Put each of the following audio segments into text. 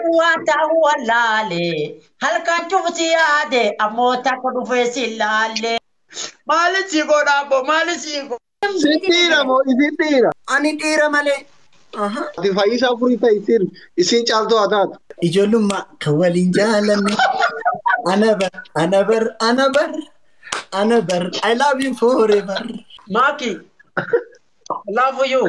Waan ta'u wallaale halkan cufsi yaade ammoo takka dhufee si laalle. Maali si godha abbo maali si godha? Si dhiira moo isin dhiira? Ani dhiira malee. Ati fayyisaa furii ta'i isin caaltuu haa taatu. Ijoollummaa kan waliin jaalanne. Ana bar, ana bar, ana bar, ana bar, I love you forever. Maki, love you.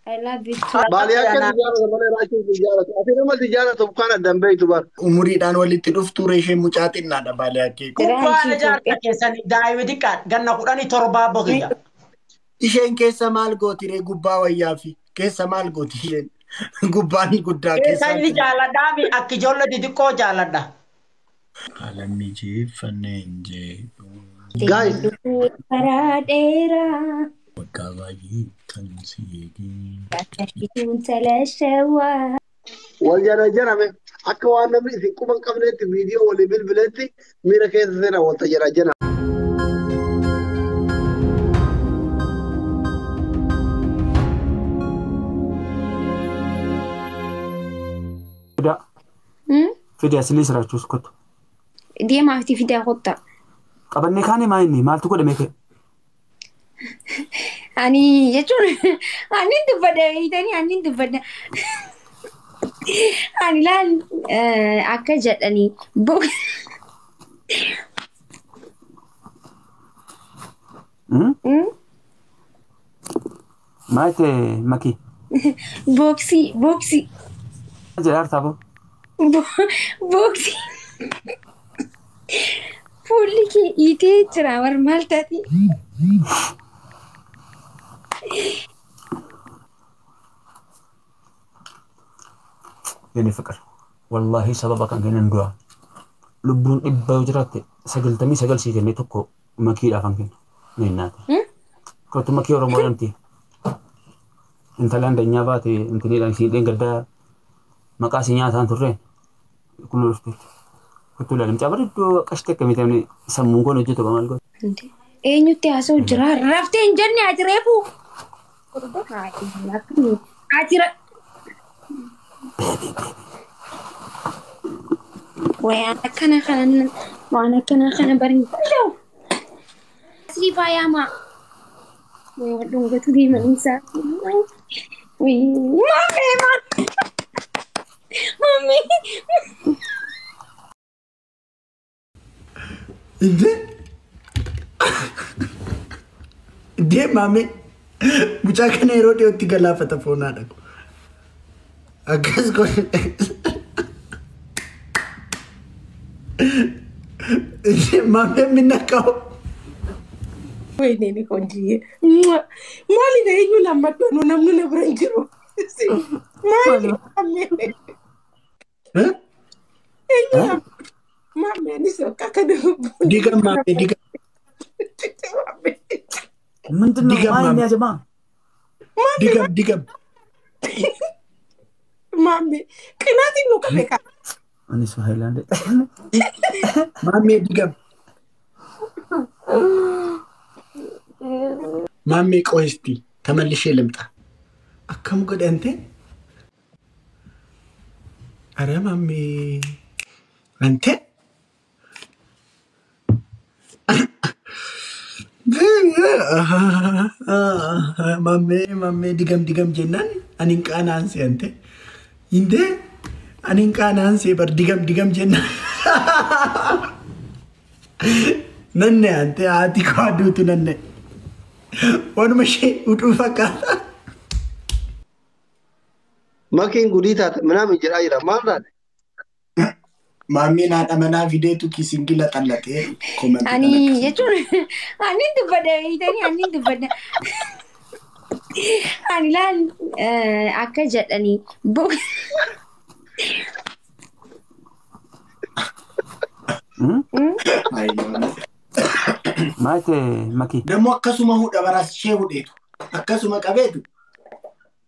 I love you too. Baalii akka si jaalatu malee raachuu si jaalatu. Ati nama si jaalatu kan addan beektu bar. Umuriidhaan walitti dhuftuu reeshee mucaa xinnaadha baalii akkee. Gubbaan ijaarsa keessanii daa'ima xiqqaa ganna 17 bokiyya. Isheen keessa maal gooti ree gubbaa wayyaa fi keessa maal gooti isheen? Gubbaan guddaa keessa. Keessa inni jaaladhaa mi akka ijoollee xixiqqoo jaaladha. Haala mijeeffanneen jedhu. Guys. Karaa dheeraa. Waggaa baay'ee kan si eegee. Akkasiin talashawaa. Wal jala jarame akka waan namni isin quba hin qabnetti viidiyoo walii bilbiletti miira keessa seenaa wal jala jala. Fide asilii siraachuus kottu. Deemaa fi fidaa kottaa. Qabannee kaane maa inni maaltu godhame kee? Ani jechuun ani dubbadha beektanii ani dubbadha. Ani laal akka jedhanii Maal ta'e makii? Booksii booksii. Jedhaa taaboo. Booksii. Fuulli kee dhiitee jira war maal taati? Yeni fikir. Wallahi sababa kan kennan du'a. Lubbuun dhibba yoo jiraatte 99 sii kennee tokko makiidhaaf kan kennu. Ni naate. Kottu makii Oromoo jedhamti. Intalaan danyaa baate intiniidhaan isheen gaddaa maqaa si nyaataan turre kun dhufteetti. Kottu ilaali mucaa bareedduu qashite akkamii ta'e sammuun koon hojjetu maal godhu. Eenyutti haasa'u jira? Raftee hin jenne ati reefu. Ati waan akkana kana waan akkana kana bari hin danda'u. Asii faayama. Way dhungatu deeman isaa. Maamee maamee. እንዴ እንዴ ማሜ mucaa kana yeroo dhiyootti galaafata foonaa dhaqu. Akkas godhe. Maameen minna qabu. ወይኔ እኔ ቆንጅዬ maali na eenyu lammadhu namni na bira hin jiru. Maali eenyu maamee anis akka kana. Digam maamee digam. ምንድን ነው ማን ያጀማ? Digam digam. Maamee qinaatiin nu qabe kaa. Anis ሃይላንድ Maamee digam. ማሜ ቆይ እስቲ ተመልሼ ልምጣ። akkam godhe ante? አረ ማሜ አንተ ማሜ ማሜ ድገም ድገም jennaan ani hin qaanaanse ante inde ani hin qaanaanse bar ድገም ድገም jennaan nanne ante haati koo aduutu nanne waanuma ishee hudhuu fakkaata. Makiin gudii taate ምናምን jedhaa jira maal taate? Maammeen haadha manaa fideetu kisingila xallatee Ani jechuun ani dubbadha beektanii ani dubbadha. Ani laal akka jedhanii Maal ta'e makii? Dammoo akkasuma hudha baraas ishee hudheetu akkasuma qabeetu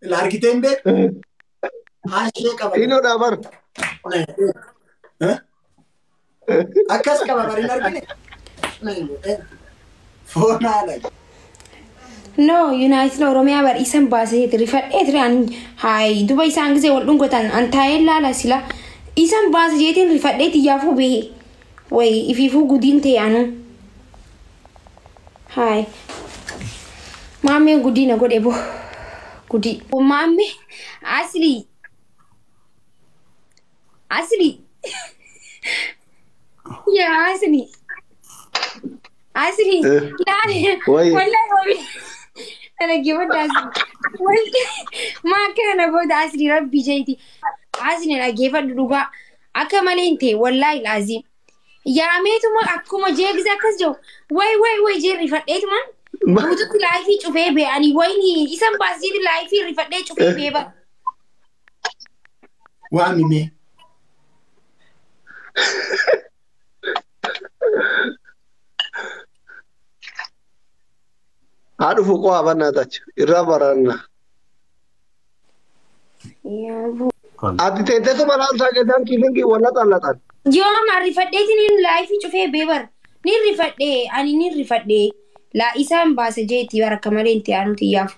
ila argitee hin beeku haa ishee qaba. Inoodhaa bar. Akkas qaba bari hin argine. Foon haala. No, United Oromiyaa bar isan baasee rifadhee ture ani hayi duba isaan gisee wal dhungatan an taa'ee laala sila isan baase jeetiin rifadhee xiyyaafuu behe wayi ifiifuu gudiin ta'e anu. Hayi maammeen gudii na godhe bo gudii. Maammee asli asli yaa asli asli laali Wayi. Wallahi wabi. Ana gibadda asli. Maa akkana na booda asli rabbi jeeti. Asli na dhaggeeffadhu dhugaa. Akka malee hin ta'e wallaahi laazim. Yaameetuma akkuma jeegisa akkas jiru. Way way way jee rifadheetuma. Guututti laayifii cufee bee ani wayni isan baasjeeti laayifii rifadhee cufee bee bara. Waami mee. Haa dhufu qo'aa bannaatachu irraa baranna. Ati teessuma laaltaa keessaan kiisinkii wal laxan. Yooma rifadheetiin laayifii cufee bee bara. Ni rifadhee ani ni rifadhee. Laa isaan baase jeetii bara akka malee hin ta'e anuti yaafu.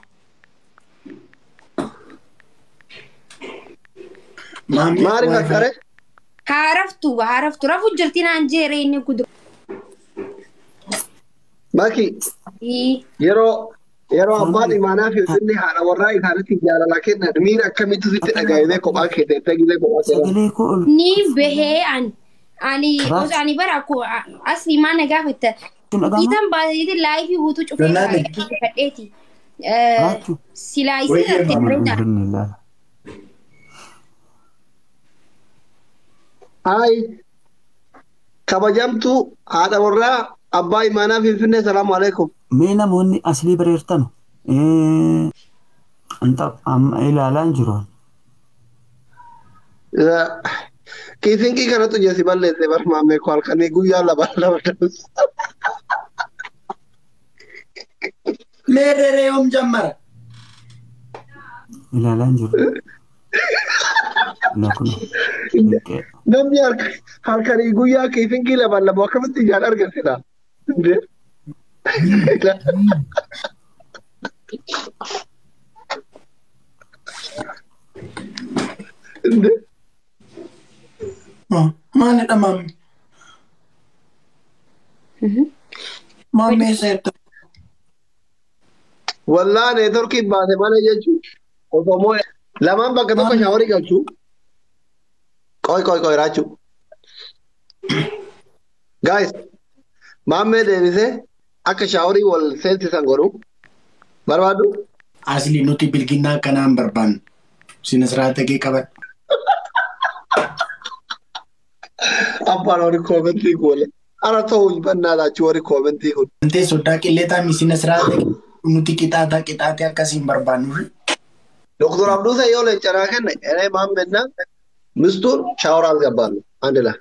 Maammee Maali wifi. fakkare? Haaraftu haaraftu rafu jirti naan jeeree inni gudu. Maki yeroo abbaan imaanaa fi finni haadha warraa isaaniitti jaalala kennan miira akkamiitu sitti dhaga'amee kophaa kee teessee gisee kophaa kee Sagalee koo ol Ni bahee ani ani osoo ani bara akkoo asli maa na gaafatta. dhaga'ama. Isan baasee laayifii guutuu cufee Lallaale. rifadheeti. Raachuu. Silaa isin Wayyee arte bareeda. Inni ilaala. Hayi kabajamtuu haadha warraa abbaa imaanaa finfinnee salaamu alaikum. Mee namoonni aslii bareertanu amma ilaalaa hin jiru. Kiisinkii kanatu jesi balleesse bar maammee koo halkanii guyyaa lama lama dabarsa. Mee reree yoom jammara? Ilaalaa hin jiru. Ilaa kun. Namni halkanii guyyaa kiisinkii lama lama akkamitti ijaan argatedha? Maalidha maammee? Maammee seerta. Wallaa neetworkiin baase malee jechuun osoo moo lamaan bakka tokko shaaworii galchuu. Qoy qoy qoy raachuu. Guys, maammee deebisee akka shaaworii wal seensisan godhu barbaadu. Asli nuti bilginnaa akkanaa hin barbaannu. Sinisiraata kee qabadhu. Abbaan warri koomentii kun ara ta'uu bannaadhaachi warri koomentii kun. Antee soddaa qilleetaa mi sinisiraata nuti qixaataa qixaatee akkasii hin barbaannu. Doktor Abduusa yoo leencanaa kenne enee maammenna mistuun shaawor አልገባሉ አንድ ላይ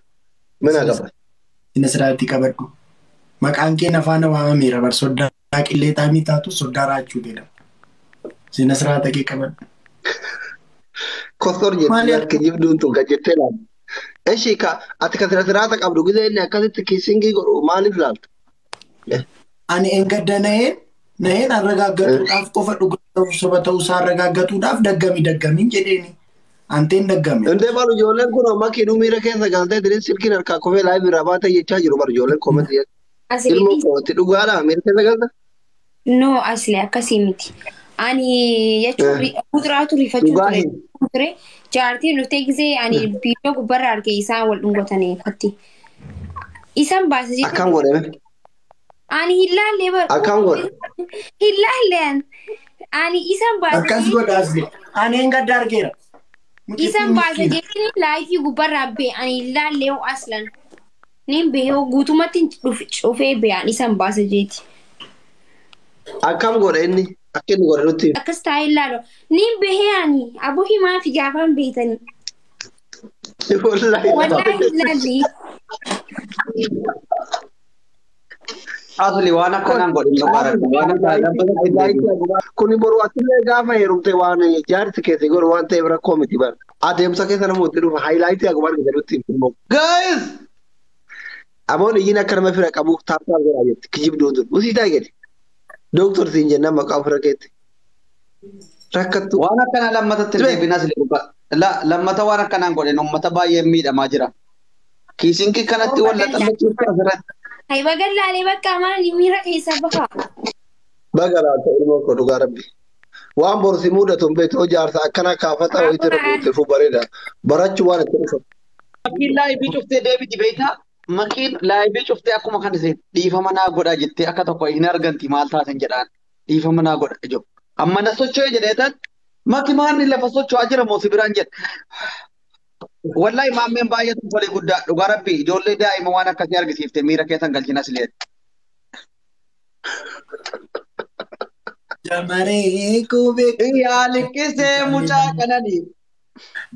ምን አገባል Sinisiraatti qabadhu. Maqaan kee afaan waamameera bar soddaa qilleetaa mi taatu soddaa raachuu jedhama. Sinisiraata kee qabadhu. ኮስቶር Maali jettee kijibduun tun kan jettee laaltu. Eshi ka ati ka sira siraata qabdu gisee inni akkasitti kiisingii godhu maaliif laaltu? Ani engadda na'een na'een arragaggatuudhaaf qofa dhugaa ta'uuf soba ta'uusaa arragaggatuudhaaf daggami daggamiin jedheeni. Anteen daggame. Indee balu ijoolleen kun makiinuu miira keessa galtee diriin silkiin harkaa kofee laayif irraa baatee jechaa jiru balu ijoolleen koomentii Asli ilmoo kooti dhugaadha miira keessa galta. No asli akkasii miti. Ani jechuun kuduraatu rifachuu Dhugaa ture. hin. Ture jaartiin dhuftee gisee ani biiroo gubbarra arge isaan wal dhungatanii fatti. Isaan baase jechuun Akkam godhame? ani hin laallee bara. Akkam godhe? Hin laallee ani. Ani isaan baase Akkas godha asli. Ani engadda argeera. Isan baase jechuun laayifii gubbarraa bee ani hin laallee hoo aslan. Nin bahee hoo guutummaatti cufee bee ani isan baase jeeti. Akkam godhe inni? Akka inni godhe nutti himi. Akkas taa'ee ilaalo. Nin bahee ani aboo himaa fi gaafaan beetanii. Wallaahi. Wallaahi hin laallee. Asli waan akkanaan godhin dhugaa waan akkanaan Kuni boru asillee gaafa heerumte waan jaarsi keessa godhu waan ta'eef rakkoo miti bara. Adeemsa keessa namooti dhufa haayilaayitii aguma argite nutti himi. Guys! Amoon iyyiin akka nama fira qabuuf taaptaa godhaa jirti. Kijibduun tun. Usii taa'e gadi. Dooktor siin jennaan maqaa ofirra keetti. Rakkattu. Waan akkanaa lammatatti hin deebiin asli dhugaa. Lammata waan akkanaan godhen uummata baay'ee miidhamaa jira. Kiisinkii kanatti wal laxallachuuf asirratti. Hai bagallaalee bakka maali miira keessa baha. Baga laata ilmoo koo dhugaa rabbi. Waan borsi mudatu hin beektu jaarsa akkana kaafata wayii irra buute bareeda. Barachuu waan itti dhufa. Makiin laayibii cuftee deebiti beektaa? Makiin laayibii cuftee akkuma kan isheen dhiifama naa godhaa jettee akka tokko hin arganti maal taaten jedhaan dhiifama naa godha ijoo. Amma na socho'ee jedhee tan maki maanni lafa socho'aa jira moo si biraan jedha. Wallahi maammeen baay'eetu tolee guddaa dhugaa rabbi ijoollee daa'ima waan akkasii argisiifte miira keessan galchina silee. Jamaree koo beeku. Yaalikkisee mucaa kanani.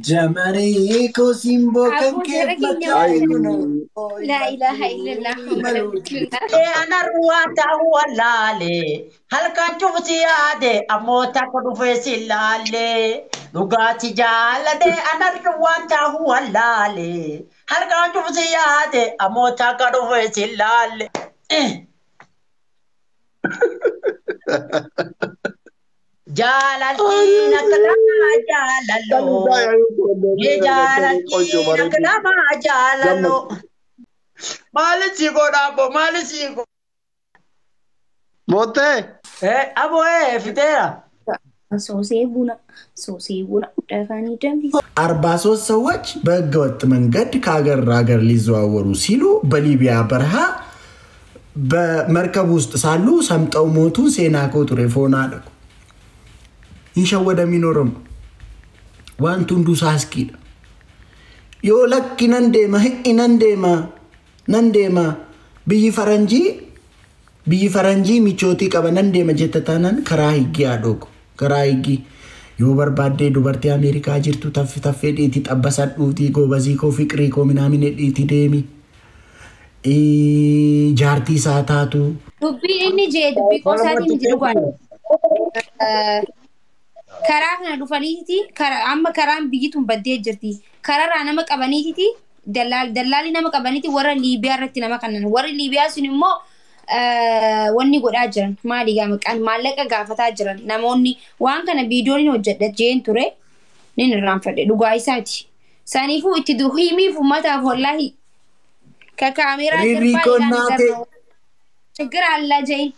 Jamaree koo simboo kan kee Laa ilaaha illallah. Anarraa ta'uu wallaalee halkan cufsi yaade ammoo takka dhufee si laalee dhugaatii jaalladhe anarraa ta'uu wallaalee halkan cufsi yaade ammoo takka dhufee si laalee. Jaalaltiin akka lamaa jaalaloo. Jaalaltiin akka lamaa jaalaloo. Maali si godha abbo maali si godha. Moottee. Abbo fiteera. Soosee buna soosee buna dafanii danfisa. 43 ሰዎች በህገወጥ መንገድ ከሀገር ሀገር ሊዘዋወሩ ሲሉ በሊቢያ በረሃ በመርከብ ውስጥ ሳሉ ሰምጠው ሞቱ። ሴናኮ ቱሬ ፎና አለኩ ይንሸወደ ሚኖርም ዋንቱ እንዱ ሳስኪ yoo lakki nan deema hi'i nan deema nan deema biyyi faranjii michootii qaba nan deema jetta taanaan karaa higgii haadhooku karaa higgii yoo barbaaddee dubartii Ameerikaa jirtu taffi taffee dhiitii xabbasadhuutii goobazii koo fiqirii koo minaamine dhiitii deemi jaartii isaa taatu. Dubbii inni jee dubbii qoosaatii miti dhugaadha. Karaa kana dhufaniiti amma karaan biyyi tun baddee jirti. Kararraa nama qabaniiti dallaalli nama qabaniiti warra Liibiyaa irratti nama kannan. Warri Liibiyaa sun immoo wanni godhaa jiran maali gaa maqaan maallaqa gaafataa jiran namoonni waan kana viidiyoon hojjedha jeen ture nin irraanfadhe dhugaa isaati. Saniifuu itti himiif uummataaf wallaahi ka kaameeraa Rirriikoo ችግር አለ ጀይን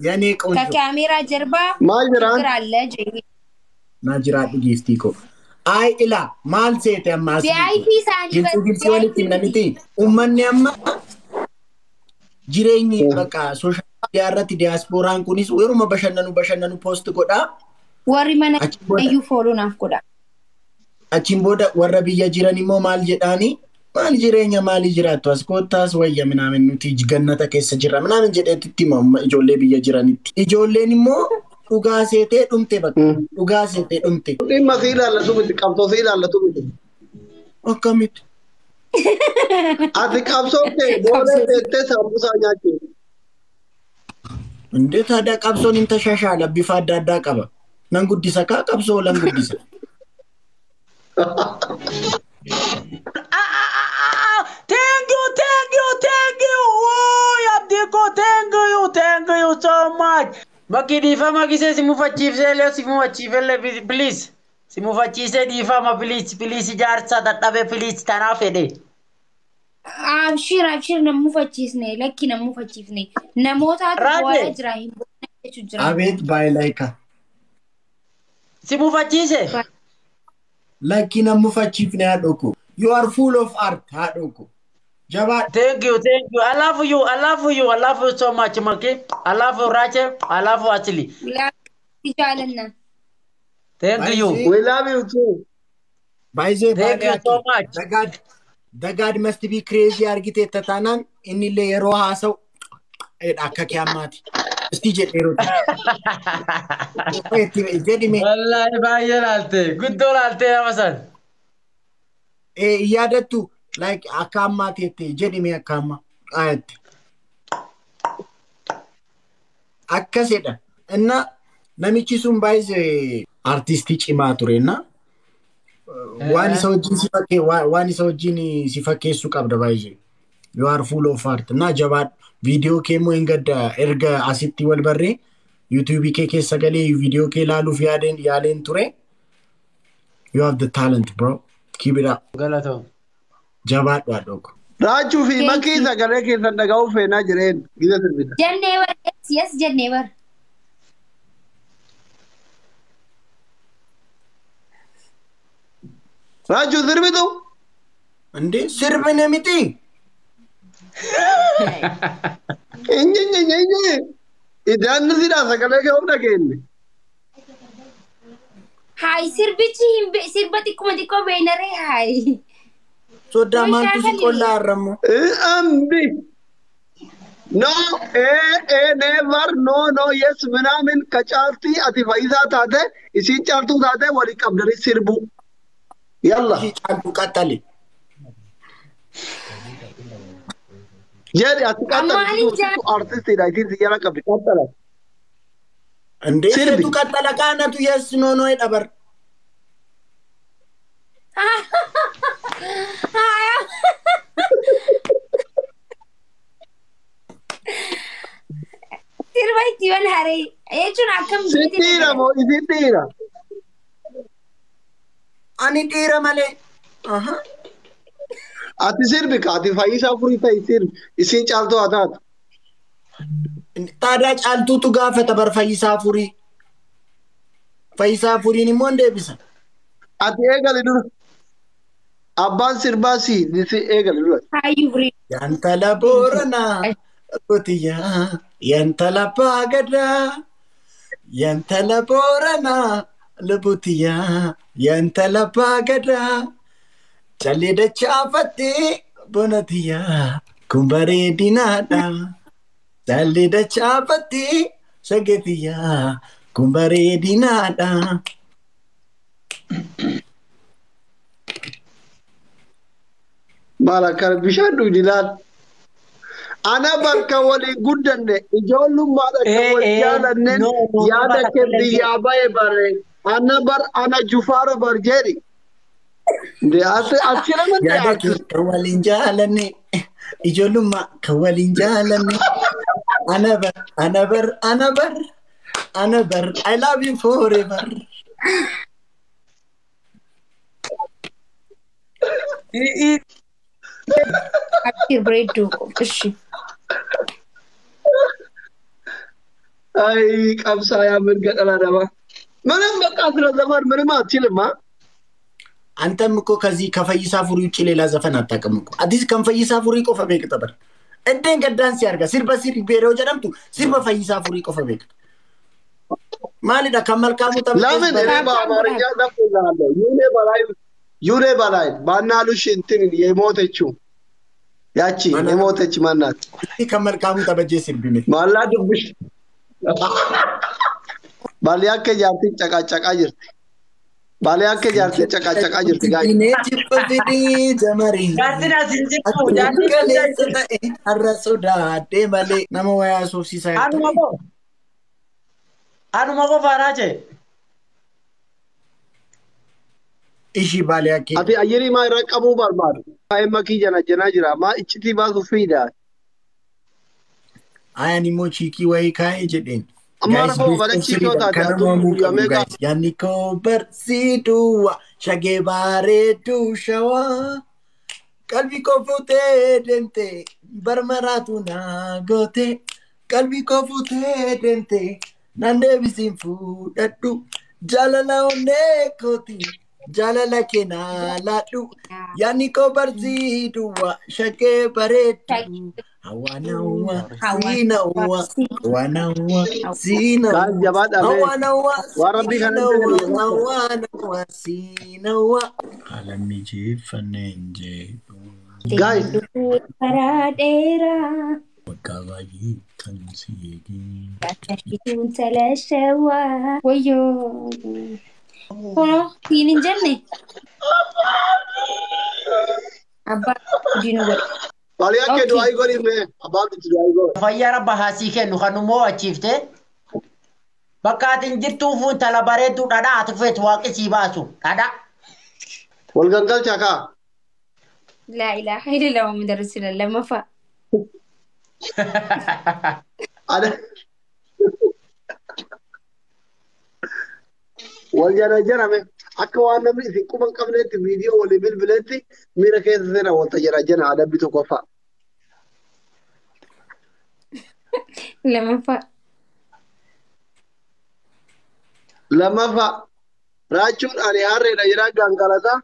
የኔ ቆንጆ ከካሜራ ጀርባ Maal jiraan? ችግር አለ ጀይን naa jiraadhu giiftii koo. Ay ilaa maal seete ammaa asii VIP isaanii Gilxuu gilxii walitti himna miti. Uummanni amma jireenyi bakka sooshaal miidiyaa irratti diyaaspooraan kunis yeruma bashannanu bashannanu poost godhaa. warri mana Achiin booda iyyuu fooloo naaf godha. achiin booda warra biyya jiran immoo maal jedhaani maal jireenya maalii jiraattu as koottaas wayya minaamin nuti gannata keessa jirra minaamin jedheetti itti hima ijoollee biyya jiranitti. Ijoolleen immoo dhugaa seetee dhumte bakka dhugaa seetee dhumte. Dhimma si ilaallatu miti qabsoo si ilaallatu miti. Akkamitti? Ati qabsoo kee boolee teettee saambusaa nyaachuu. እንዴ ታዲያ qabsoon hin tashaashaala bifa adda addaa qaba. Nan guddisa kaa qabsoo lan guddisa. Thank you, thank you, thank you. Oh, Abdiko, thank you, thank you so much. Bakki dhiifama gisee si mufachiifsee si mufachiifellee please. Si mufachiisee dhiifama please, please ijaarsa dadhabe please tanaaf fedhe. Abshir abshir nan mufachiisne lakki nan mufachiifne namootaatu Raajee. bu'aa jira hin boona jechuu jira. Abeet baay'ee Si mufachiise. Lakki nan mufachiifne haadhoo koo. You are full of art haadhoo koo. Jabaadhu. Thank you, thank you. I love you, I love you, I love you so much, Maki. I love you, Rache. I love you, Ashley. Si jaalanna. Thank you. We love you too. Baay'ee Thank you so much. The God must be crazy argite taanaan inni illee yeroo haasa'u akka kee ammaati. Isti jedhe yeroo jedhime Wallahi baay'ee laalte. Guddoo laalte nama san. yaadattu like akka ammaati jette jedhime akka ammaa ayette. Akkasidha. Inna namichi sun baay'ee artistii cimaa ture na waan isa wajjin si fakkee waan isa wajjin si fakkeessuu qabda baay'ee. You are full of heart. Na jabaadhu. Viidiyoo kee immoo hin gadda erga asitti wal barree YouTube kee keessa galee viidiyoo kee ilaaluuf yaadeen yaaleen ture. You have the talent, bro. Keep it up. Galatoo. Jabaadhu haadhoo. Raachuu fi Thank makii you. sagalee keessan dhaga'uu feenaa jireen gisa sirbita. Jennee bar yes yes jennee bar. Raachuu sirbitu. Inde sirbine miti. Inyi inyi inyi. Idaan sidhaa sagalee kee hunda keenne. Hayi sirbichi hin sirba xiqquma xiqqoo beeynaree hayi. Sodaa maaltu si Shaakali. qollaa har'ammoo? Ambi. No, never, no, no, yes, minaamin ka caaltii ati fayyisaa taate, isiin caaltuu taate walii qabdanii sirbu. Yalla. Ishii caaltuu qaxxale. Jedhi ati Amma ani qaxxale artistiidha, isiin si jala qabdi qaxxala. Indee Sirbi. isheetu qaxxala kaanatu yes no no jedha bar. Haya. Sirba itti wal haree jechuun akkam Si dhiira moo isiin dhiira? Ani dhiira malee. Aha. Ati sirbi ka ati fayyisaa furii ta'i sirbi, isiin caaltuu haa taatu. Taadaa caaltuutu gaafata bar Fayyisaa Furii. Fayyisaa Furiin immoo hin deebisa. Ati eegali dura. Abbaan sirbaa si si eegali dura. Hayyuu firii. Yantala Booranaa Qotiyyaa yantala Baagadaa yantala Booranaa Lubutiyyaa yantala Baagadaa callee dachaafattee bonatiyyaa kun bareedinaadha. Callee dachaafattee shageetiyyaa kun bareedinaadha. Maal akkana bishaan dhugdi laal. Ana bakka waliin guddanne ijoollummaadhaan kan wal jaalanneen No, no, yaada nama kee takka biyyaa bahe bare. Ana bar ana jufaara bar jedhi. De asi nama de Yaada kee artist. kan waliin jaalanne ijoollummaa kan waliin jaalanne ana bar ana bar ana bar ana bar I love you forever. Abshir bareedduu ko. Ishi. Ay qabsaayaa mirga dhala namaa. ምንም በቃ ስለ ዘፈን ምንም አትችልም። አ? አንተም እኮ ከዚህ ከፈይሳ ፉሪ ውጭ ሌላ ዘፈን አታውቅም እኮ። አዲስ kan Fayyisaa Furii qofa beekta bar. Iddeen gaddaan si arga sirba sirbeeroo jedhamtu sirba Fayyisaa Furii qofa beekta. Maalidha kan Malkaamuu ለምን እኔ taphatees በአማርኛ ዘፍንልሃለሁ። ይሁኔ በላይ ይሁኔ በላይ ባናሉሽ እንትን የሞተችው ያቺ የሞተች ማናት? kan Malkaamuu taphachee sirbime. ማላ ዱብሽ ባሊ akka jaartiin caqacaqaa jirti. Baali akka jaartiin caqacaqaa jirti gaa'e. Finfinnee jibba fidii jamarii. Jaartiin as hin jirtu. Akkuma Jaartiin as hin kaleessa jirtu. ta'e har'a sodaadhee malee nama wayaa soofsiisaa Anuma jirta. qofa. Anuma qofa raache. Ishii baalee akkee. Ati ayyirii maa irra qabuu barbaadu. Waa'ee makii jana janaa jira. Maa iccitii baasuuf fiida. Ayaan immoo chiikii wayii kaa'ee jedheen. Amma Guys, rafoo best bara of chiikii three taate kana atuu mo'amuu guyyaa qabnu meeqa guys. Yaanni koo barsiiduwa shagee bareedduu shawaa. Qalbii koo fuutee deemte barmaraatu naa goote. Qalbii koo fuutee deemte naan deebisiin fuudhadhu. Jaalala onnee kooti jaalala kee naa laadhu. Yaanni koo barsiiduwa shagee bareedduu. Hawaanawwa siinawwa hawaanawwa Kaan siinawwa jabaadhaa mee. hawaanawwa Waan rabbii kana hin siinawwa jedhan. hawaanawwa siinawwa. Haala mijeeffanneen jedhu. Guys, Karaa dheeraa. Bakka baay'ee kan si eegee. Shituun talashawaa. Wayyoo. Kunoo siin hin jenne. Abbaa guddinu godhe. Baali akka Okay. du'aa godhiif mee abbaan itti du'aa godhe. Fayyaa rabba haasii kennu kan immoo achiifte. Bakka ati hin jirtuufu intala bareedduu dhadhaa ati feetu waaqi sii baasu dhadhaa. Wal gangalchaa kaa. Laa ilaaha illallah Muhammad Rasulullah lammaffaa. Wal jala jarame akka waan namni isin quba hin qabnetti viidiyoo walii bilbiletti miira keessa seena wanta jala jana adabbi tokkoffaa. Lammaffaa. Lammaffaa raachuun ani harreedha jedhaa gangalataa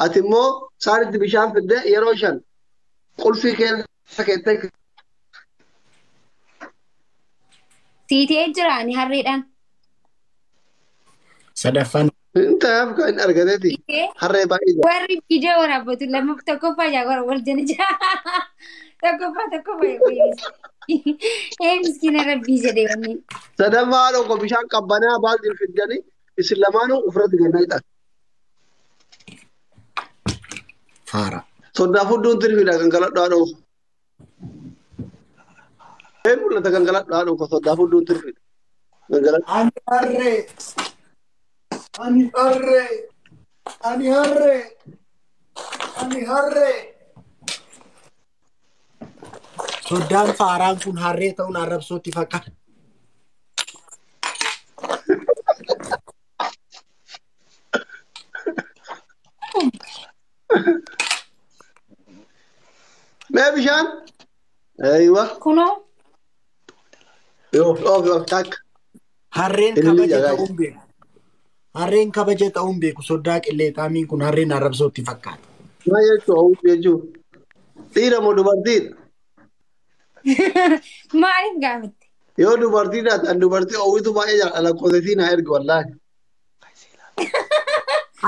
ati immoo saanitti bishaan fidde yeroo 5 qulfii keessa keettee. Siitee jira ani harreedhaan. Sadaffaan. Intaaf kan argateeti. Harree baay'ee jira. Warri viidiyoo waraabbatu lammaffaa tokkoffaa jaagora wal jala jira. Tokkoffaa tokkoffaa. Ee miskiina rabbii jedhee wanni. Sadaffaa tokko bishaan qabbanaa baaldii fiddanii isin lamaanuu ofirratti gannaa Faara. Soddaa fudduun tirfiidha gangaladhu haadha. Ee mul'ata gangaladhu haadha soddaa fudduun tirfiidha. Gangaladhu. Ani harree. Ani harree. Ani harree. Ani harree. Soddaan faaraan kun harree ta'uun arrabsootti fakkaata. Mee bishaan? Eeywa. Kunoo. Yoo of takka. Harreen kabaja ta'uun beeku. Harreen kabaja ta'uun beeku soddaa qilleexaamiin kun harreen arrabsootti fakkaata. Maal jechuun jechuun dhiira moo dubartiidha? Maaliif gaafatte? Yoo dubartii taate dubartii oowwitu baay'ee jaalladha lakkoofsiin haa ergu wallaahi.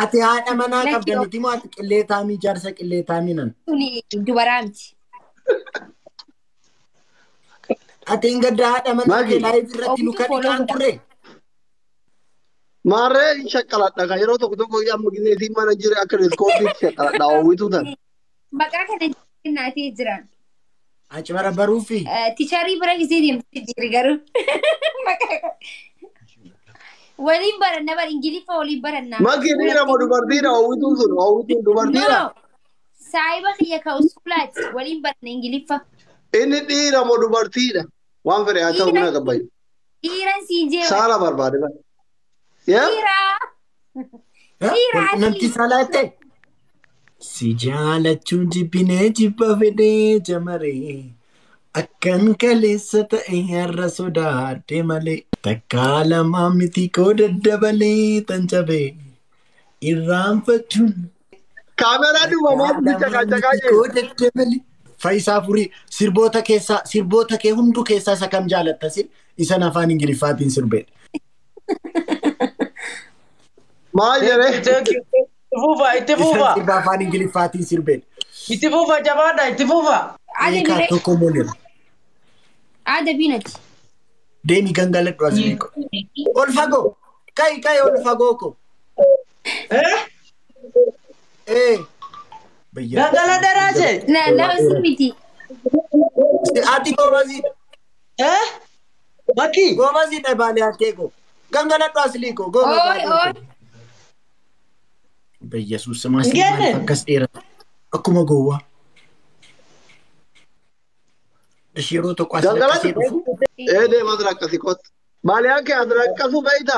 Ati haadha manaa qabda miti moo ati qilleexaamii jaarsa qilleexaamii nan? Tuni dubaraa miti. Ati hin gadda haadha manaa kee laayif irratti nu kadhiqaan ture? Maarree hin shaqqaladha kan yeroo tokko tokko amma gineetiin mana jire akka diskoortiitti shaqqaladha oowwitu tan. Maqaa kana naatii jiran. Achi bara baruufi. Tiicharii bira gisee deemtee jirri garuu. Waliin baranna bara Ingiliffa waliin baranna. Maki dhiira moo dubartiidha oowwituun sun oowwituun dubartiidha. Saayiba kiyya ka uskuulaati waliin baranna Ingiliffa. Inni dhiira moo dubartiidha? Waan fedhe haa ta'u mana qabbayu. Dhiiran siin jee. Saala barbaade bara. Dhiira. Dhiira. Namti saalaa ta'e. Si jaalachuun jibbinee jibba fedhee jamaree akkan kaleessa ta'e har'a sodaadhe malee takkaa lamaa miti koo daddabalee tan cabee irraanfachuun. Kaameraa duubamaa caqaa jee. Faayisaa Furii sirboota keessaa sirboota kee hunduu keessaa isa kam jaalatta sin isan afaan Ingiliffaatiin sirbedha. Maal jedhee? Itti fufa, itti fufa. Sirba afaan Ingiliffaatiin sirbedha. Itti fufa jabaadha, itti fufa. Eegaa tokko moolera. Aada biinati. Deemi gangaladhu as beeku. Ol fagoo. Kai kai ol fagoo ko. Eh? Gangaladha raase. La la miti. Ati goobaziidha. Eh? Bakki. Goobaziidha baalee hakkee ko. Gangaladhu asli ko. Oi oi. በኢየሱስ ስም አስከስ ዴራ akkuma gowwaa. Ishee yeroo tokko as rakkasee dhufu. Ee deema as rakkasi kottu. Maaliyaan kee as rakkasu beeyta?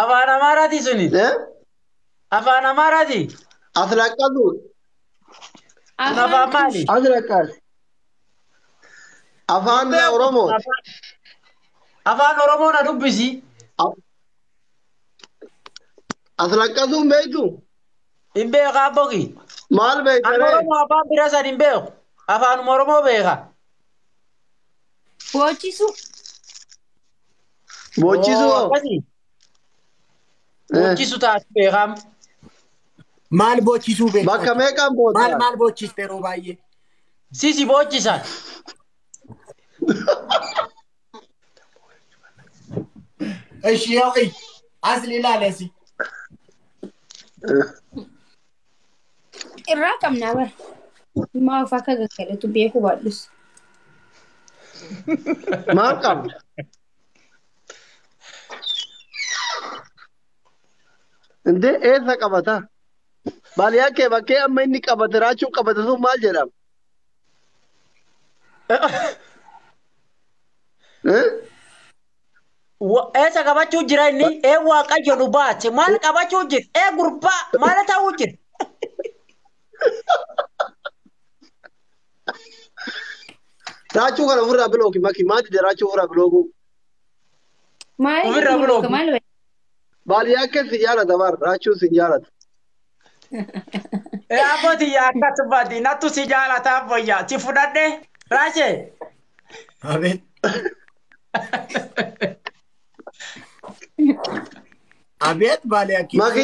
Afaan Amaaraati suni. Afaan Amaaraati. As rakkasu. Afaan maali? As rakkas. Afaan Oromoo. Afaan Oromoo na dubbisi. As rakkasuun beektu? Hin beekaa boqi. Maal beekta? Afaan Oromoo afaan bira san hin beeku. Afaanuma Oromoo beeka. Boochisuu. Boochisuu hoo? Boochisuu taatu beekam. Maal boochisuu beekta? Bakka meeqaan boota? Maal maal boochiste yeroo baay'ee? Sisi boochisan. Ishi yoo asli ilaalesi. Irraa qabnaa bara. Maaf akka gaggalatu beeku baadhus. Maal qabda? Indee eessa qabata? Baaliyaa kee bakkee amma inni qabate raachuun qabate sun maal jedhama? Eessa qabachuu jira inni? Ee Waaqayyo nu baase. Maal qabachuu jira? Ee gurbaa maal ta'uu jira? Raachuu kana ofirraa bilooki Maki. Maal dide raachuu ofirraa bilookuu? Maal Ofirraa bilooki. maal Baadiyyaa keessa si jaalata bar raachuun si jaalata. Ee abbootii akkas baati nattu si jaalata abboyya si fudhadhe raashee. Abeet. Abeet baalee akki. Maki.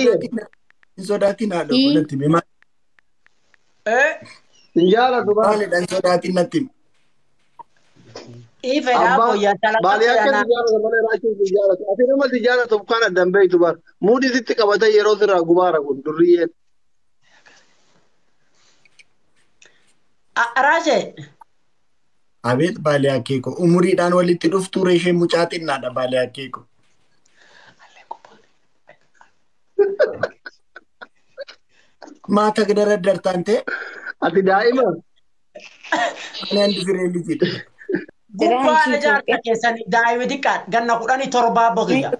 Hin sodaatin haadha koo natti himi. Ee Hin jaalatu bar. Maalidha hin sodaatin natti himi. Ifedha abboyya Baadiyyaa keessa si jaalata malee raachuun si jaalatu. Ati nama si jaalatu kan addan beektu bar. Muudii sitti qabatee yeroo sirraa gubaara kun durriyyeen. Raashee. Abeet baalee akkeeko umuriidhaan walitti dhuftuu reeshee mucaa xinnaadha baalee akkeeko. Maata daraddartaan ta'e Ati daa'ima. ani handi firee lijiidha. Gubbaan ijaarsa keessanii daa'ima xiqqaa ganna 17 bokiyya.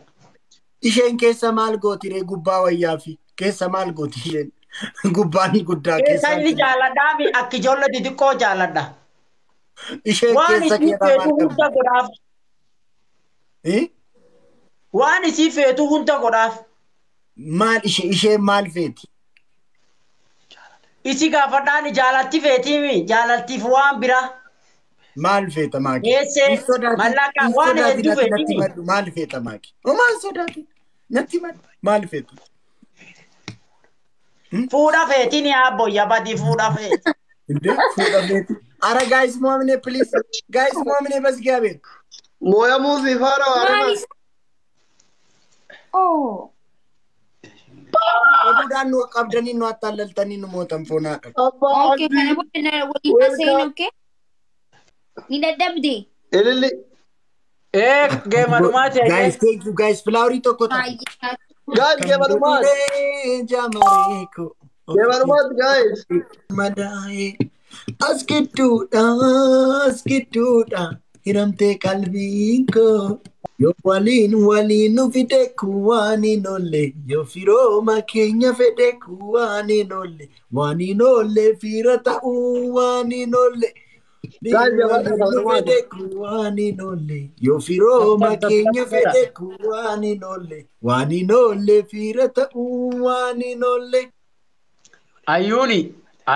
Isheen keessa maal gooti ree gubbaa wayyaa fi keessa maal gooti isheen gubbaan guddaa Keessa keessaa inni jaaladhaa fi akka ijoollee xixiqqoo jaaladha. Isheen Waan keessa isii keessa feetu maal hunda qabdi? godhaaf. Eh? Waan isii feetu hunda godhaaf. Maal isheen maal feeti? Isi gaafadhaan jaalatti feetiimi jaalaltiif waan biraa. Maal feeta maaki? Geessee Hin sodaatin mallaqa hin waan sodaatin hedduu ati natti feetiimi. maddu maal feeta maaki? Homaa hin sodaatin natti maddu maal feeta? Fuudha feetiini abboyya badii fuudha feeti. Inde fuudha feeti. Ara guys mo'amne please guys mo'amne በእግዚአብሔር Mooyamuu si faana waarama. Maal Oh. Oduudhaan nu qabdanii nu attaallaltanii nu mootan foonaadha. Abbaa Okay, Abdii. kana booda na waliin haasa'in Welcome. okay? Ni dadhabde. Ililli. Ee geema dhumaati Guys thank you guys filaarii tokko ta'u. Baay'ee. Guys geema dhumaati. Jamareeko. Geema dhumaati guys. Madaa'e as gidduudha as gidduudha hiramtee qalbiin koo. Yoo waliin waliin nu fide kuwaan hin oolle yoo firooma keenya fedhe kuwaan hin oolle waan hin oolle fira ta'uu waan hin oolle. Guys jabaadhaa Waliin nu dhumaati. fedhe kuwaan hin oolle yoo firooma keenya fedhe kuwaan hin oolle waan hin oolle fira ta'uu waan hin oolle. Ayuuni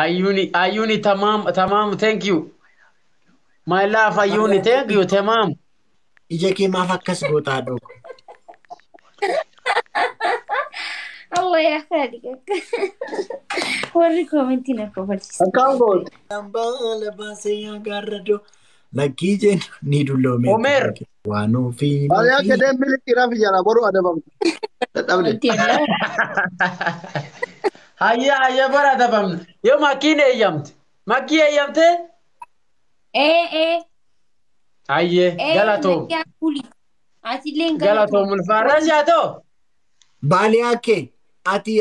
ayuuni ayuuni tamaam tamaam thank you. My love ayuuni thank you tamaam. Ija kee maaf akkas gootaa dhooqa? Allah yaa khaliq. Warri koomentii na kofalchiisa. Akkaan goote. Baala baasee gaarradoo lakkii jennu ni dulloome. Omer. Waan ofii Baadiyyaa kee deembii liqqiraa fi jala boruu adabamtu. Dadhabde. Hayya hayya bara adabamna. Yoo makkiin eeyyamte. Makkii eeyyamte? Ee ee. Hayyee Ee galatoom. nagaa kuli. Atillee hin Galatoom ulfaarra jaatoo. Baaliyaa kee ati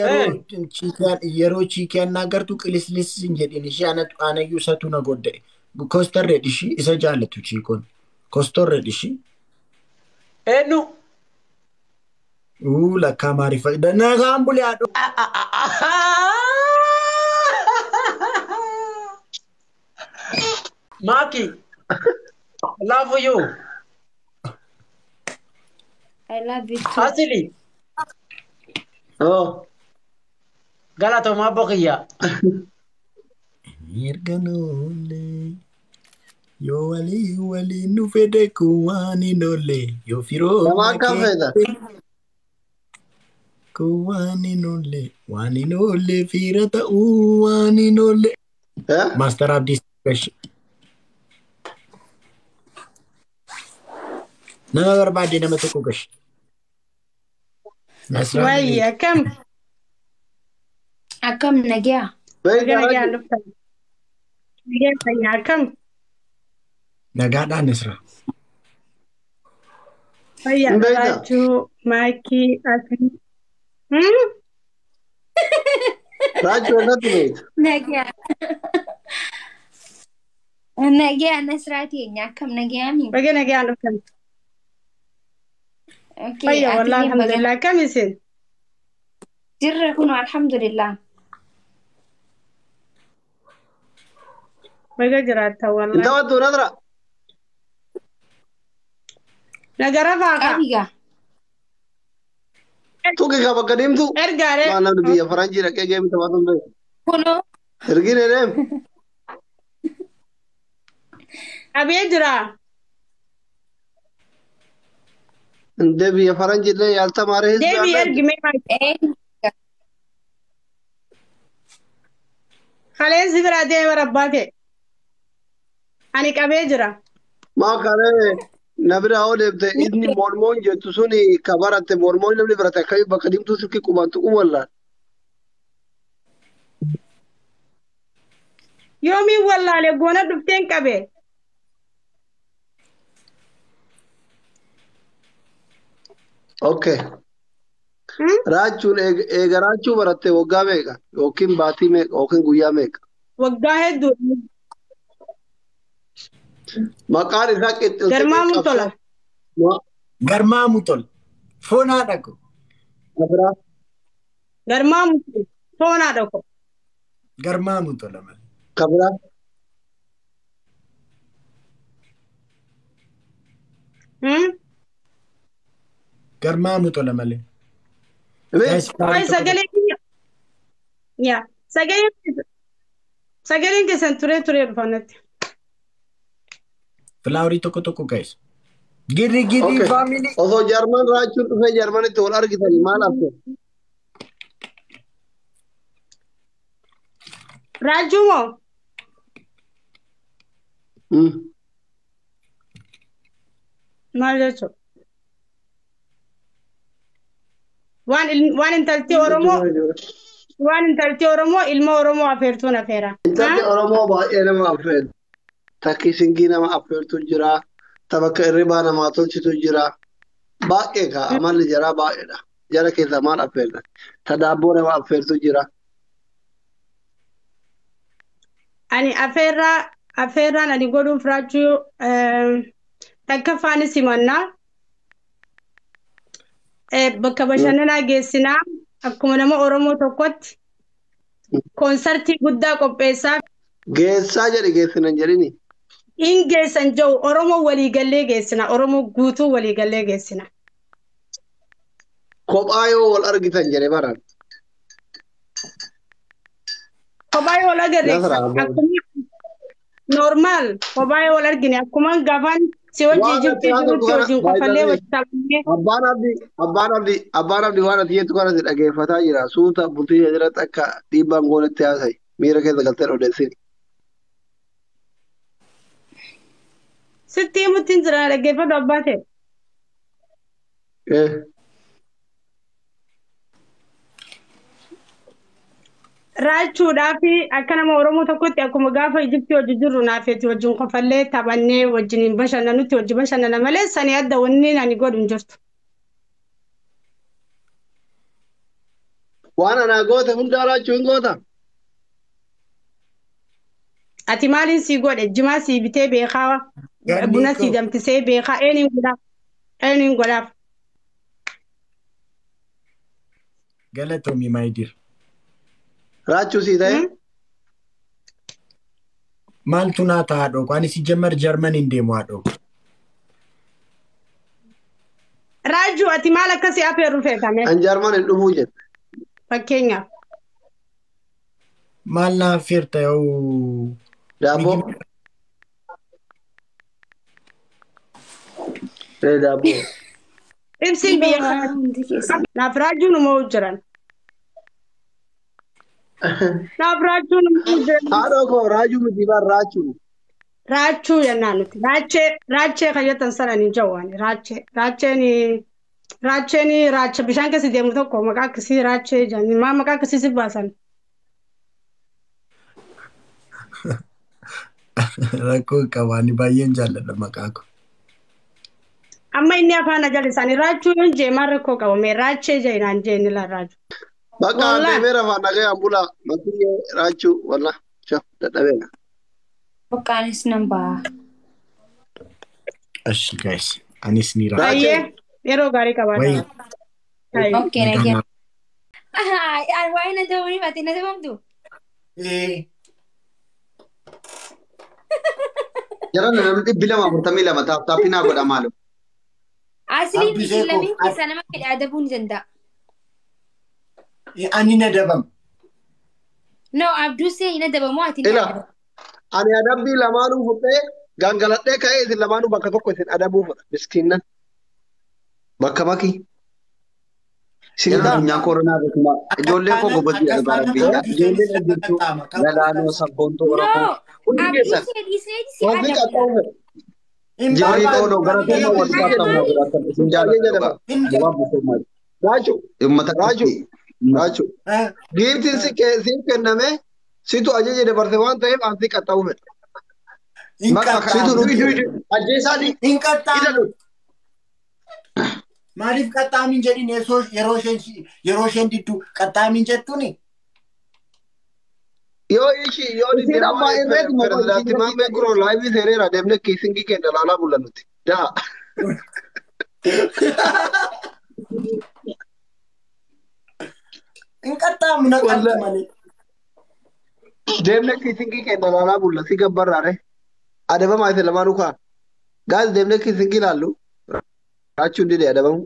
yeroo chiikiyaan na agartu qilislis hin jedhin ishee anayyuu isatu na godda'e. Koostarree dhishii isa jaallatu chiikoon. Koostorree dhishii. Eenyu? Uu lakkaa maarifa. Nagaan bulee haadho. Maki, love you. I love you too. Asili, Oh. galatoom abbo kiyya. Erga noolee yoo walii waliin nu fedhe kun waan hin oolle yoo Nama firooma akkam feeta? kun waan hin oolle waan hin oolle fira ta'uu waan hin oolle. Eh? Maaster Abdii Gashi. Nama barbaade nama tokko gashi. Nasraan Wayyi akkam Akkam nagaa. Beektaa nagaa raajii. dhuftan. Nagaa fayyaa akkam nagaadhaan Nasraa. fayyaa Hin beektaa? raachuu maakii asii. Hmm? Raachuu irratti beekta. Nagaa. Nagaa Nasraa teenya akkam nagaami? Baga nagaan dhuftan. Okay, Fayya wallahi atillee baga alhamdulillah. Akkam isin? jirra kunoo alhamdulillah. Baga jiraattan Hin wallahi. taphattu Nasra. Nagara faaqa. Qabigaa. Tuqi ka bakka deemtu. Ergaaree. Maal namni biyya faranjii dhaqee geemii taphatu hin beeku. Kunoo Ergine deem. Qabee jira. Indee biyya faranjii illee yaaltamaare hizbi Deebii allee. ergi mee maal? ee Kaleensi biraa deema rabbaa ta'e. Ani qabee jira. Maa karee na bira hoo deemte inni mormoon jettu suni ka baratte mormoon namni barate akkamii bakka deemtuu silkii qubaan tuquu wallaan. Yoomiin wallaale goona dhufteen qabe. Okay. Raachuun eega raachuu baratte waggaa meeqa yookiin baatii meeqa yookiin guyyaa meeqa? Waggaa hedduu. Maqaan isaa qixxiltee Garmaamu tola. Garmaamu tola. Foon haadha ko. Abiraa. Garmaamu tola. Foon haadha ko. Garmaamu tola malee. Kabiraa. Garmaamu tola malee. Mee? Ay sagalee kiyya. Yaa sagaleen sagaleen keessan turee turee dhufa natti. Filaaworii tokko tokko guys. Girri girri Okay. family. Osoo Jarman raachuun dhufee Jarmanitti wal argitanii maal hafe? Raajuu moo? Maal jechuudha? Waan intalti Oromoo waan intalti Oromoo ilma Oromoo afeertuun afeera. Intalli Oromoo baay'ee nama affeertu. Takki singii nama affeertu jira. Ta bakka hirribaa namaa tolchitu jira. Baay'ee kaa amalli jaraa baay'eedha. Jara keessaa maal affeerta? Ta daabboo nama affeertu jira. Ani afeerraan ani godhuuf raachuu takka faani simannaa. Bakka bashannanaa geessinaa akkuma nama Oromoo tokkotti koonsartii guddaa qopheessaa. Geessaa jedhi geessinan jedhini. In geessan jiru Oromoo waliigallee geessina Oromoo guutuu waliigallee geessina. Kophaa yoo wal argitan jedhe baran. Kophaa yoo wal agarre Nasra, akkuma normaal kophaa yoo wal argine akkuma gaafaan si wajjin Waan jirti ati haasoftu jirutti kana wajjin by the kofallee way, wajjin taphannee. Abbaan abdii waan ati jettu kana si dhageeffataa jira. Suuta bultii jalatti akka dhiibbaan goonetti haasa'i. Miira keessa galtee odeessini. Sitti himutti hin jira dhaggeeffadhu abbaa ta'e. Raachuudhaa fi akka nama Oromoo tokkotti akkuma gaafa Ijiptii wajjin jirru naafeeti wajjin kofallee taphannee wajjin bashannanutti wajjin bashannana malee sanii adda wanni ani godhu hin jirtu. Waan anaa goote hundaa raachuu hin goota. Ati maaliin sii godhe jimaa sii bitee beekaa Ganni buna sii koo. danfisee beekaa eenyuun godhaaf eenyuun godhaaf. Galatoomi my dear. Raachuu sii ta'e. Maaltu naa ta'a haadhoo? Ani si jammar Jarman hin deemu haadhoo. Raajuu ati maal akkasii afeerru feetame An Jarman hin dhufuu jette. fakkeenyaaf. Maal naa affeerta yoo Daabboo. Daabboo. Ibsiin biyya kana hundi keessa. naaf raajuun uma jiran. Naaf raajuun uma jiran. Haadhoo koo raajuu miti bar raachuu. Raachuu jennaan nuti. Raachee raachee kan jettan sana ni jawwaani. Raachee raacheen raacheen raacha bishaan keessa deemu tokko maqaa akkasii raachee jedhani. Maa maqaa akkasii si baasan? Rakkoo qaba ani baay'een jaalladha maqaa koo. Amma inni afaan ajal isaanii raachuu hin jee maal rakkoo qaba mee raachee jee naan jee inni laan raachuu. Bakka Wallah. deemee rafaan dhagee ambulaa makiyyee raachuu wallah dadhabeera. Bakka anis nan ba'a. Ashi guys, anis ni rafa. Ayyee yeroo gaarii qabaadha. Okay, nagaa. Waa'ee na ta'uu ni baate na ta'amtu. Jaran namni 242 taaf taappii naa godha maalo. Asliin isin lameen keessaa nama fedhe adabuu ni danda'a. Ani na dabam. No, Abduusee hin adabamu ati ni adabamu. Ani adabbii lamaanuu fudhee gangaladhee ka'ee isin lamaanuu bakka tokko isin adabuu fudha miskiinnan. Bakka maki. Sintaa funyaan koronaa beekuma. Ijoolleen koo gobbatti dhugaa rabbii. Ijoolleen dhaggeettuu galaanoo sabboontuu Oromoo. Hundi keessan. Abduusee dhiisee si Wanti adabu. qaxxaamu fedha. Jirii xooloo gara tola wal qaxxaamu godhatan isin jaalladha dhugaa. Waan buufamaadha. Raachuu. Uummata Raachuu. Raachuu. Giiftiin siif kenname situ ajaja dabarse waan ta'eef ansi qaxxaamu fedha. Situ dhugi ajjeesaani. Hin qaxxaamu. Maaliif qaxxaamin jedhin yeroo isheen diddu qaxxaamin jettuuni? Yoo ishi yoo didde Isin amma irreetu moo pirezidaantii Maammee Guroo laayivii seeneera deemnee kiisingii kenna laalaa bulla nuti. Daa. Hin qaxxaamu na qabdu malee. Deemnee kiisingii kenna laalaa bulla si gabbarraare. Adabamaa isin lamaanuu kaa. Gaas deemnee kiisingii laallu. Raachuun dide adabamu.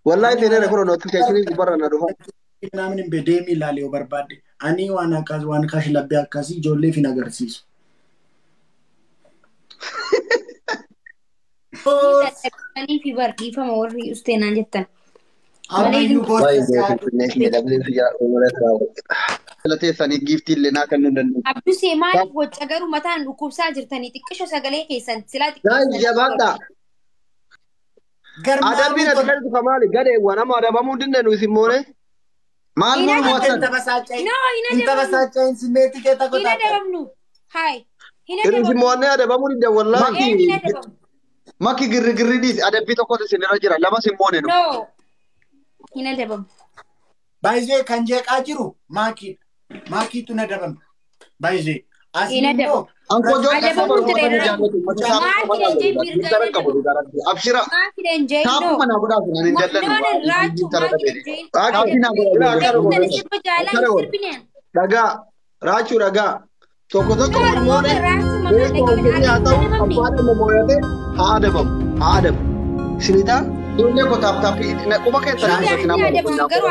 Wallaahi seeneera kunoo notifikashinii gubbarra na dhufa. Namni hin deemii ilaali yoo barbaadde. Ani waan akkas waan kashi labbee akkasii ijoolleef hin agarsiisu. Dadhabanii fi barreeffama warri usteenaan jettan. Ammayyuu booda Galateessanii giiftii illee naa kennuu danda'u. Abduusee maaliif wacca garuu mataan dhukkubsaa jirtanii xiqqisho sagalee keessan silaa Gaas jabaadhaa. Adabbiin ati garmaamuu galtu kamaali gadeewwan amma adabamuu dinne nu isin moone. Maal Hin nu mo'atan? No, hin Hin adabamnu. tabasaaca'in simmeetii kee takko Hin taate. adabamnu. Haay. Hin Isin adabamnu. mo'annee adabamuu didde wallaahi. Ee hin adabamu. Makki girri girri dhiisi adabbii tokkotu isin irra jira lamas hin moone nu. No. Hin adabamu. Baay'ee kan jeeqaa jiru maakiidha. Maakiitu na dabame. Baay'ee. Asii Hin immoo adabamu. Ankoo joon Adabamuu ture jaallatu. Maal fideen jee mirga Giftara qabu dhugaa rabbii. Abshira. Maal fideen jee no. Taapuma naa godhaa sun ani hin No, jallannu. no, raachuu Giftara maal fideen dhabeere. jee. Taappii naa godhaa. Adabamuu sirba jaalaa hin sirbineen. Dhagaa raachuu dhagaa tokko tokko No, wal moone raachuu mamaa beekoo dhaggeeffate. haa ta'u Adabamni. abbaan amma mooyate haa adabamu haa adabamu. Isinitaa Ijoollee koo taap taappii quba keessan Hin adabamu garuu